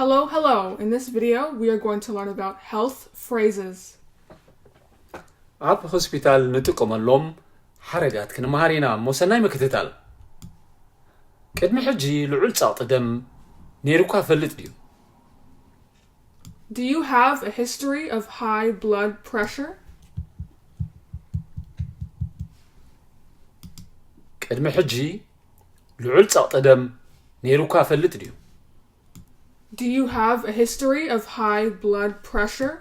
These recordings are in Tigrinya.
Hello, hello. In this video, we are going to learn about health phrases. ኣብ ሆስፒታል ንጥቀመሎም ሓረጋት ክንመሃር ኢና እሞ ሰናይ ምክትታል። ቅድሚ ሕጂ ልዑል ጸቕጢ ደም ነይሩካ ፈልጥ ድዩ? Do you have a history of high blood pressure? ቅድሚ ሕጂ ልዑል ጸቕጢ ደም ነይሩካ ፈልጥ ድዩ? Do you have a history of high blood pressure?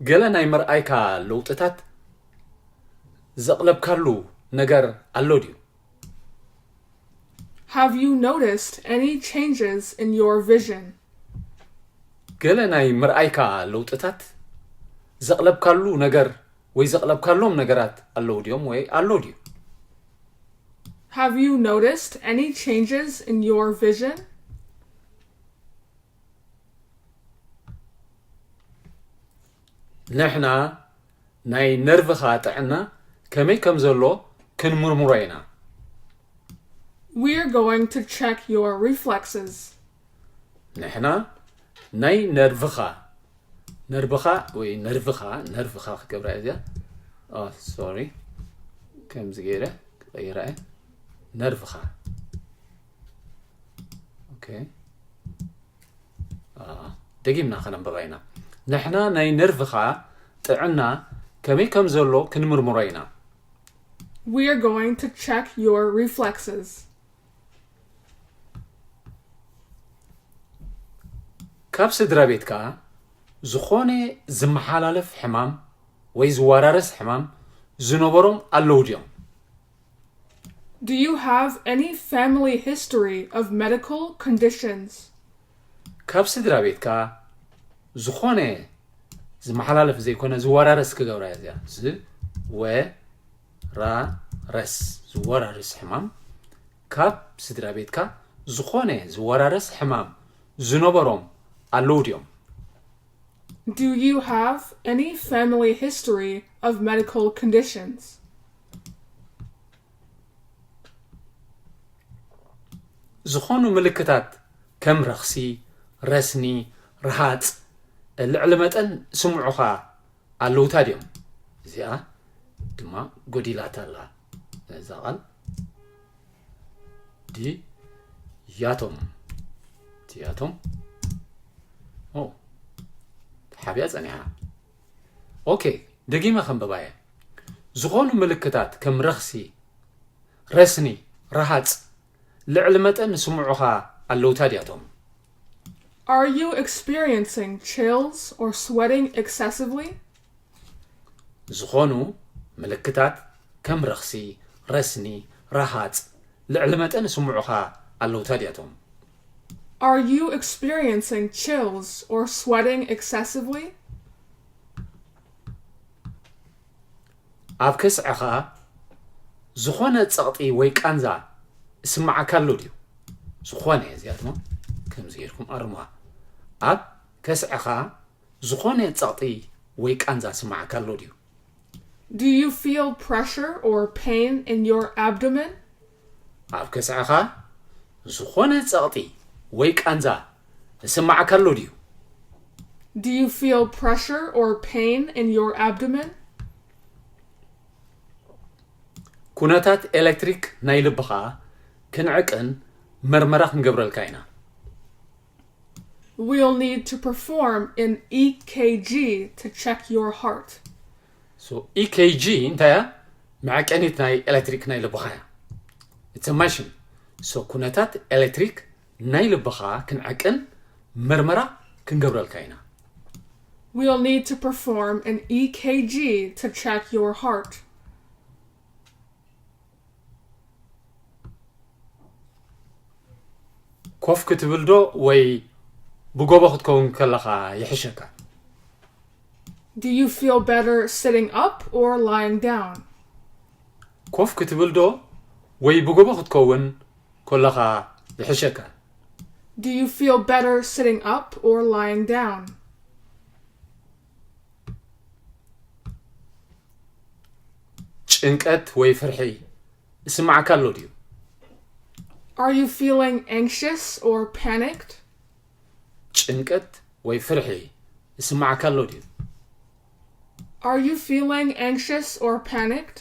ገለ ናይ ምርኣይካ ለውጥታት ዘቕለብካሉ ነገር ኣሎ ድዩ? Have you noticed any changes in your vision? ገለ ናይ ምርኣይካ ለውጥታት ዘቕለብካሉ ነገር ወይ ዘቕለብካሎም ነገራት ኣለዉ ድዮም ወይ ኣሎ ድዩ? Have you noticed any changes in your vision? ንሕና ናይ ነርቭኻ ጥዕና ከመይ ከም ዘሎ ክንምርምሮ ኢና። We're going to check your reflexes. ንሕና ናይ ነርቭኻ ነርቭኻ ወይ ነርቭኻ ነርቭኻ ክገብራ እዚኣ ሶሪ ከምዚ ገይረ ክቐይራ እየ። ነርቭኻ ኦኬ ደጊምና ከነንበባ ኢና። ንሕና ናይ ነርቭኻ ጥዕና ከመይ ከም ዘሎ ክንምርምሮ ኢና። We're going to check your reflexes. ካብ ስድራ ቤትካ ዝኾነ ዝመሓላለፍ ሕማም ወይ ዝወራረስ ሕማም ዝነበሮም ኣለዉ ድዮም? Do you have any family history of medical conditions? ካብ ስድራ ቤትካ ዝኾነ ዝመሓላለፍ ዘይኮነ ዝወራረስ ክገብራ እዚኣ ዝወራረስ ዝወራረስ ሕማም ካብ ስድራ ቤትካ ዝኾነ ዝወራረስ ሕማም ዝነበሮም ኣለዉ ድዮም? Do you have any family history of medical conditions? ዝኾኑ ምልክታት ከም ረኽሲ፣ ረስኒ፣ ረሃጽ፣ ልዕሊ መጠን ስምዑኻ ኣለውታ ድዮም? እዚኣ ድማ ጎዲላታ ኣላ እዛ ቓል ድያቶም ድያቶም ሓብያ ጸኒሓ። ኦኬ ደጊመ ከንብባ እየ። ዝኾኑ ምልክታት ከም ረኽሲ፣ ረስኒ፣ ረሃጽ፣ ልዕሊ መጠን ዝስምዑኻ ኣለውታ ድያቶም? Are you experiencing chills or sweating excessively? ዝኾኑ ምልክታት ከም ረኽሲ፣ ረስኒ፣ ረሃጽ፣ ልዕሊ መጠን ዝስምዑኻ ኣለውታ ድያቶም? Are you experiencing chills or sweating excessively? ኣብ ከስዐኻ ዝኾነ ጸቕጢ ወይ ቃንዛ ይስምዓካ ኣሎ ድዩ? ዝኾነ እዚኣ ድማ ከምዚ ጌርኩም ኣርሙዋ። ኣብ ከስዐኻ ዝኾነ ጸቕጢ ወይ ቃንዛ ይስምዓካ ኣሎ ድዩ? Do you feel pressure or pain in your abdomen? ኣብ ከስዐኻ ዝኾነ ጸቕጢ ወይ ቃንዛ ይስምዓካ ኣሎ ድዩ? Do you feel pressure or pain in your abdomen? ኩነታት ኤሌክትሪክ ናይ ልብኻ ክንዕቅን መርመራ ክንገብረልካ ኢና። We'll need to perform an E K G to check your heart. So E K G እንታይ እያ? መዐቀኒት ናይ ኤሌክትሪክ ናይ ልብኻ እያ። It's a machine. So ኩነታት ኤሌክትሪክ ናይ ልብኻ ክንዕቅን መርመራ ክንገብረልካ ኢና። We'll need to perform an E K G to check your heart. ኮፍ ክትብል ዶ ወይ ብጎቦ ክትከውን ከለኻ ይሕሸካ? Do you feel better sitting up or lying down? ኮፍ ክትብል ዶ ወይ ብጎቦ ክትከውን ከለኻ ይሕሸካ? Do you feel better sitting up or lying down? ጭንቀት ወይ ፍርሒ ይስምዓካ ኣሎ ድዩ? Are you feeling anxious or panicked? ጭንቀት ወይ ፍርሒ ይስምዓካ ኣሎ ድዩ? Are you feeling anxious or panicked?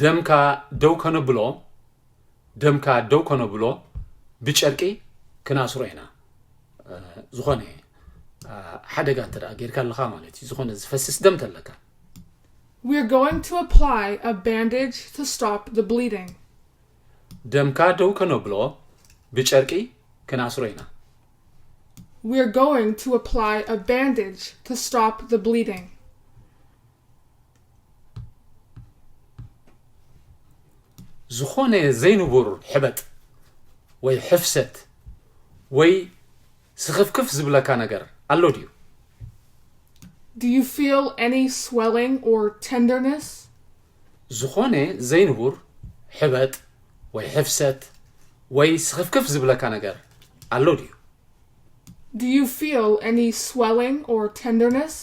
ደምካ ደው ከነብሎ ደምካ ደው ከነብሎ ብጨርቂ ክናስሮ ኢና። ዝኾነ ሓደጋ እንተ ጌርካ ኣለኻ ማለት እዩ። ዝኾነ ዝፈስስ ደም ተለካ We're going to apply a bandage to stop the bleeding. ደምካ ደው ከነብሎ ብጨርቂ ክናስሮ ኢና። We're going to apply a bandage to stop the bleeding. ዝኾነ ዘይንቡር ሕበጥ ወይ ሕፍሰት ወይ ስኽፍክፍ ዝብለካ ነገር ኣሎ ድዩ? Do you feel any swelling or tenderness? ዝኾነ ዘይንቡር ሕበጥ ወይ ሕፍሰት ወይ ስኽፍክፍ ዝብለካ ነገር ኣሎ ድዩ? Do you feel any swelling or tenderness?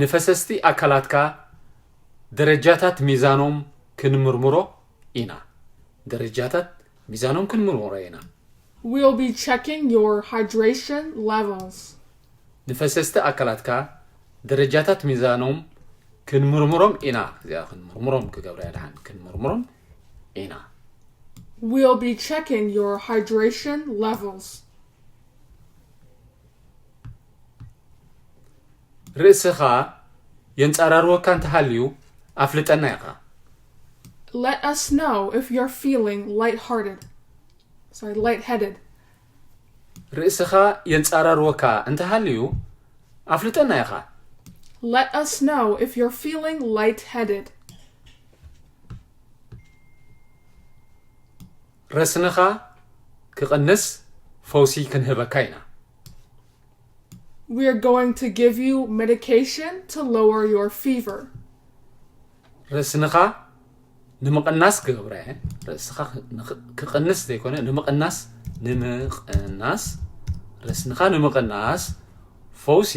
ንፈሰስቲ ኣካላትካ ደረጃታት ሚዛኖም ክንምርምሮ ኢና። ደረጃታት ሚዛኖም ክንምርምሮ ኢና። We'll be checking your hydration levels. ንፈሰስቲ ኣካላትካ ደረጃታት ሚዛኖም ክንምርምሮም ኢና። እዚኣ ክንምርምሮም ክገብራ እያ ደሓን። ክንምርምሮም ኢና። We'll be checking your hydration levels. ርእስኻ የንጻራርወካ እንተሃልዩ ኣፍልጠና ኢኻ። Let us know if you're feeling lighthearted. Sorry, lightheaded. ርእስኻ የንጻራርወካ እንተሃልዩ ኣፍልጠና ኢኻ። Let us know if you're feeling lightheaded. ረስንኻ ክቕንስ ፈውሲ ክንህበካ ኢና። We're going to give you medication to lower your fever. ረስንኻ ንምቕናስ ክገብረ ርእስኻ ክቕንስ ዘይኮነ ንምቕናስ ንምቕናስ ረስንኻ ንምቕናስ ፈውሲ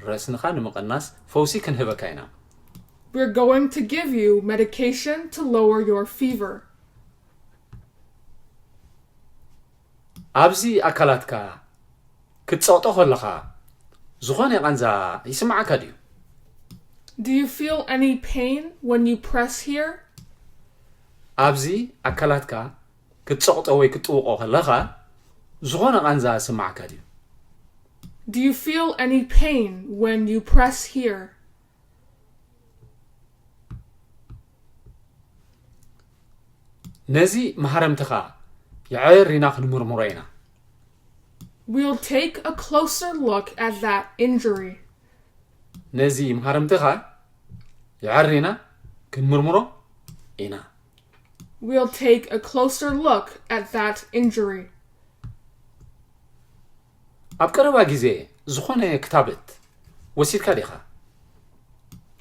ረስንኻ ንምቕናስ ፈውሲ ክንህበካ ኢና። We're going to give you medication to lower your fever. ኣብዚ ኣካላትካ ክትጸቕጦ ከለኻ ዝኾነ ቃንዛ ይስምዓካ ድዩ? Do you feel any pain when you press here? ኣብዚ ኣካላትካ ክትጸቕጦ ወይ ክትጥውቖ ከለኻ ዝኾነ ቃንዛ ይስምዓካ ድዩ? Do you feel any pain when you press here? ነዚ መሃረምትኻ የዐር ኢና ክንምርምሮ ኢና። We'll take a closer look at that injury. ነዚ መሃረምትኻ የዐር ኢና ክንምርምሮ ኢና። We'll take a closer look at that injury. ኣብ ቀረባ ግዜ ዝኾነ ክታበት ወሲድካ ዲኻ?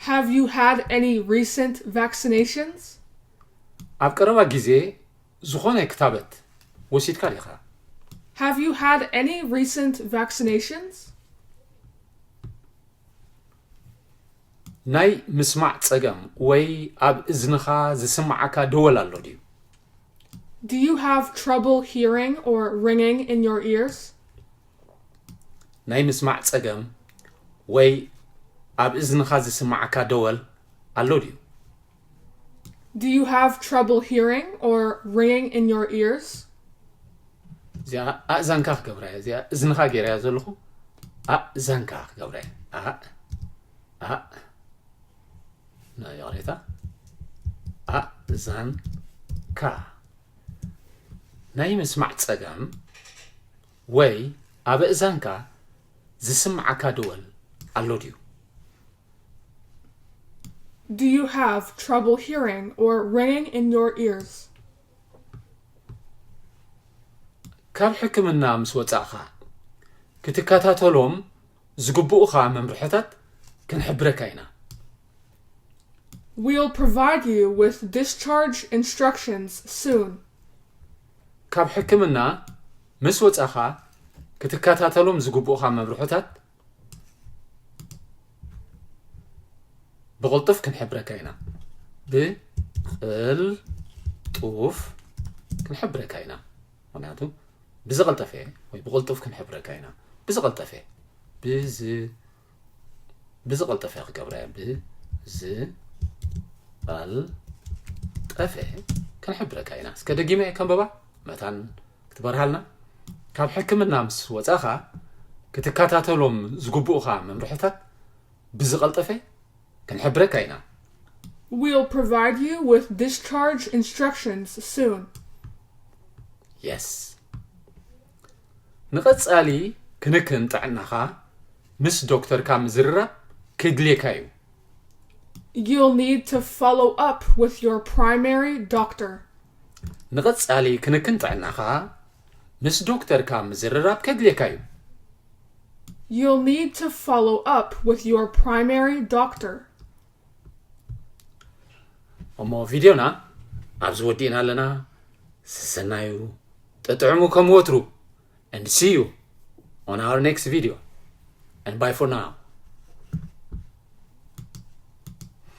Have you had any recent vaccinations? ኣብ ቀረባ ግዜ ዝኾነ ክታበት ወሲድካ ዲኻ? Have you had any recent vaccinations? ናይ ምስማዕ ጸገም ወይ ኣብ እዝንኻ ዝስምዓካ ደወል ኣሎ ድዩ? Do you have trouble hearing or ringing in your ears? ናይ ምስማዕ ጸገም ወይ ኣብ እዝንኻ ዝስምዓካ ደወል ኣሎ ድዩ? Do you have trouble hearing or ringing in your ears? እዚኣ ኣእዛንካ ክገብራ እያ። እዚኣ እዝንኻ ገይራያ ዘለኹ ኣእዛንካ ክገብራ እያ። ኣእ ኣእ ናይ ይቕሬታ ኣእዛንካ ናይ ምስማዕ ጸገም ወይ ኣብ ኣእዛንካ ዝስምዓካ ደወል ኣሎ ድዩ? Do you have trouble hearing or ringing in your ears? ካብ ሕክምና ምስ ወጻእኻ ክትከታተሎም ዝግብኡኻ መምርሕታት ክንሕብረካ ኢና። We'll provide you with discharge instructions soon. ካብ ሕክምና ምስ ወጻኻ ክትከታተሎም ዝግብኡኻ መምርሕታት ብቕልጡፍ ክንሕብረካ ኢና። ብቕልጡፍ ክንሕብረካ ኢና። ምክንያቱ ብዝቐልጠፈ ወይ ብቕልጡፍ ክንሕብረካ ኢና። ብዝቐልጠፈ ብዝ ብዝቐልጠፈ ክገብራ እያ። ብዝቐልጠፈ ክንሕብረካ ኢና። እስከ ደጊመ እየ ከንበባ መታን ክትበርሃልና። ካብ ሕክምና ምስ ወፃኻ ክትከታተሎም ዝግብኡኻ መምርሕታት ብዝቐልጠፈ ክንሕብረካ ኢና። We'll provide you with discharge instructions soon. የስ። ንቐጻሊ ክንክን ጥዕናኻ ምስ ዶክተርካ ምዝርራብ ከድልየካ እዩ። You'll need to follow up with your primary doctor. ንቐጻሊ ክንክን ጥዕናኻ ምስ ዶክተርካ ምዝርራብ ከድልየካ እዩ። You'll need to follow up with your primary doctor. እሞ ቪድዮና ኣብዚ ወዲእና ኣለና። ሰሰናዩ ጥጥዕሙ ከም ወትሩ and see you on our next video and bye for now.